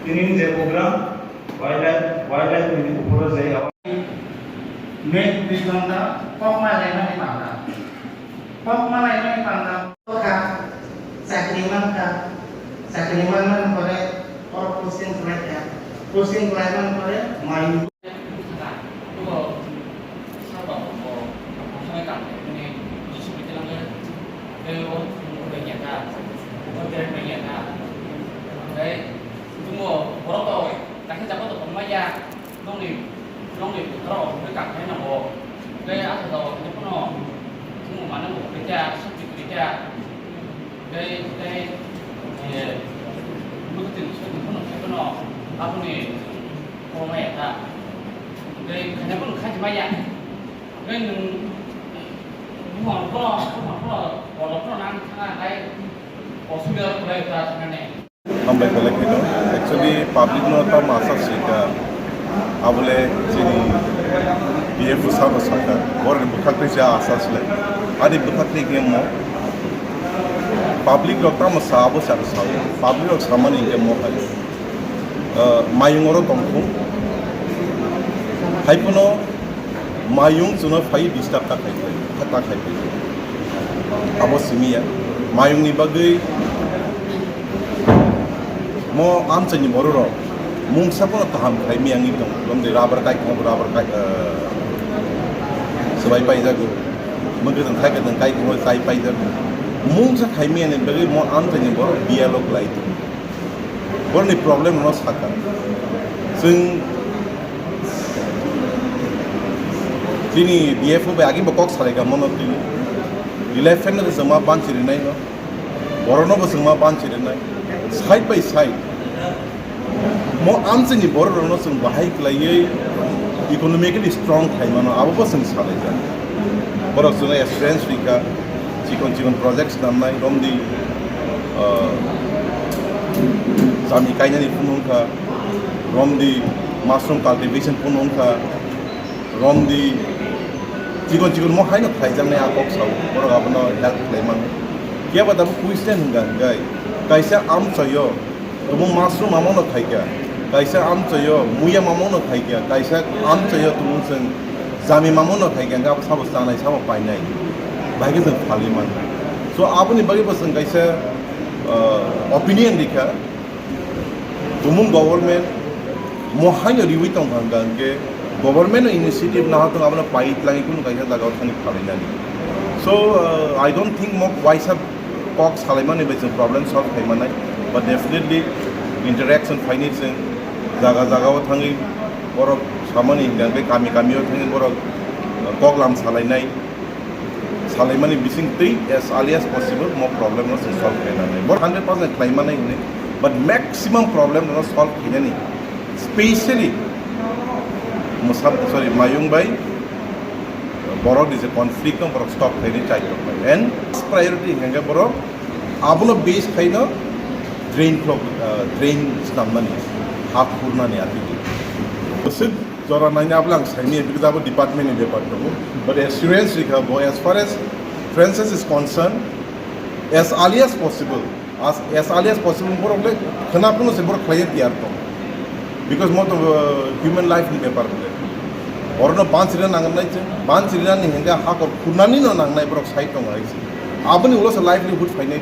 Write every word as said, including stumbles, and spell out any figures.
Tini je program wildlife, wildlife ni upor je Mek twi tonda, kok ma laimani panda. Kok ma laimani panda. Kha, chakri man kha. Chakri man man pore, or posting khlai kha. Posting khlai man pore, mai. Nongni, nongni bwkha rok hwnwi kang khe nango. Tei aswk jagao hwnwi phano chwng mano bo kwrwi kha, swk kwrwi kha. Tei, tei, eh, bwkhwtwini swk phano khe phano aboni komo ya kha. Tei khaina phano khachi maya. Tei nwng buphang phano, buphang phano, borok phano nang thangna hai osubida rok kwlai kha thangmani. Hambai belai kheno. Actually, public no tamo asa sika. Abole chini B F O sabo saka. Borni bwkhak twi cha asa sle. Ani bwkhak twi khe mo. Public rok tamo sa abo sa sa. Public rok samani khe mo hai. Ah, mayung oro tongkhu. Hai phano mayung chwngno phai disturb ta khai phai, ta khai phai. Abo simi ya. Mayungni bagwi mo amchaini bororok mungsa phano kaham khlai miyangwi tongo. Bumdi rubber kai tongo, rubber kai, eh, swbai paijago. Mwkhwtwng thai kwtwng kai tongo, chai paijago. Mungsa khai miyani bagwi mo amchaini borok dialog lai tongo. Borokni problem no saka. Chwng chini B F O bai agini bo kok salaikha mono twi. Elephant no chwng ma banchi rinai no. Borok no bo chwng ma banchi rinai. Side by side. Mo amchini borok rok no chwng bahai kwlaiwi economically strong khai mano abo bo chwng salaijak. Borok chwngno experience rikha, chikon chikon projects namnai, romdi, ah, jami kainani phunukha, romdi mushroom cultivation phunukha, romdi chikon chikon mo haino khaijaknai a kok sao, borok abono help khlai mano. Phiya ba tabuk question hwnka hwnkhe, kaisa amchoyo Tumung mushroom mamungno khaikha, kaisa amchoyo muya mamungno khaikha, kaisa amchoyo tumung chwng jami mamungno khaikha, hwnkhe abo sabo chanai, sabo painai, bahai khe chwng phalwi mano. So, aboni bagwi bo chwng kaisa, uh, opinion rikha, tumung government mo haino riwi tongkha hwnkha hwnkhe, government no initiative naha tong abono pai tlangwi kunu kaisa jagao thangwi phalainani. So, uh, I don't think mo waisa kok salaimani bai chwng problem solve khai manai, but definitely interaction phaini chwng jaga jagao thangwi borok samani hwnkha hwnkhe kami kamio thangwi borok, uh, kok lam salainai, salaimani bising twi as early as possible mo problem no chwng solve khai nanai. Borok hundred percent khlai manai hwnwi, but maximum problem no solve khainani, specially Musab, sorry, Mayung bai borok ni je conflict no borok stop khaini chai tok bai. And first priority hwnkha khe borok abono base khaino drain block, uh, drain snamnani, ha khurnani atwtwi. Bwswk jora naina abla ang saimanya because abo department ni bepar tongo. But assurance rikha bo as far as Francis is concerned, as early as possible, as, as early as possible borok le khwna phano se borok khlaiya tiyar tong. Because mo to, uh, human life ni bepar le. Orono banchirina nangnai se, banchirina ni hwnkhe hakor khurnani no nangnai borok sai tongo hai se. Aboni ulo se livelihood phainai.